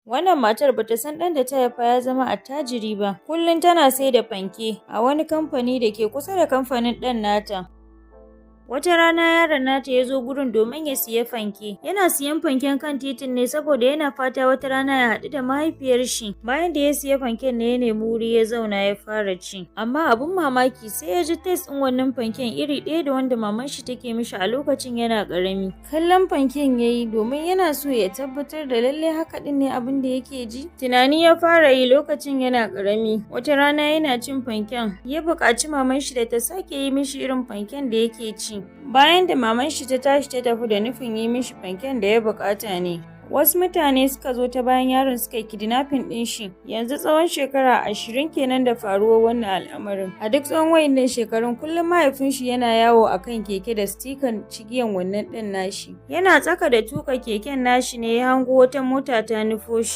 Wannan matar bata san ɗan da ta haifa ya zama attajiri ba. Kullum tana saida fanke a wani kamfani da ke kusa da kamfanin ɗan nata. Wata rana yaron nata ya zo gurin domin ya siya fanke. Yana siyan fanken kan titin ne saboda yana fata wata rana ya haɗu da mahaifiyar shi. Bayan da ya siya fanken ne, ya nemi wuri ya zauna ya fara ci. Amma abun mamaki, sai ya ji taste ɗin wannan fanken iri ɗaya da wanda maman shi take mishi a lokacin yana ƙarami. Kallon fanken ya yi domin yana so ya tabbatar da lallai haka ɗin ne abin da yake ji. Tunani ya fara yi lokacin yana ƙarami. Wata rana yana cin fanken, ya buƙaci maman shi da ta sake yi mishi irin fanken da yake ci. Bayan da maman shi ta tashi ta tafi da nufin yi mishi fanken da ya buƙata ne, wasu mutane suka zo ta bayan yaron suka yi kidnapping ɗin shi. Yanzu tsawon shekara 20 kenan da faruwar wannan al'amarin. A duk tsawon waɗannan shekarun, kullum mahaifin shi yana yawo a kan keke da sticker cigiyan wannan ɗan nashi. Yana tsaka da tuƙa keken nashi ne ya hango wata mota ta nufo shi.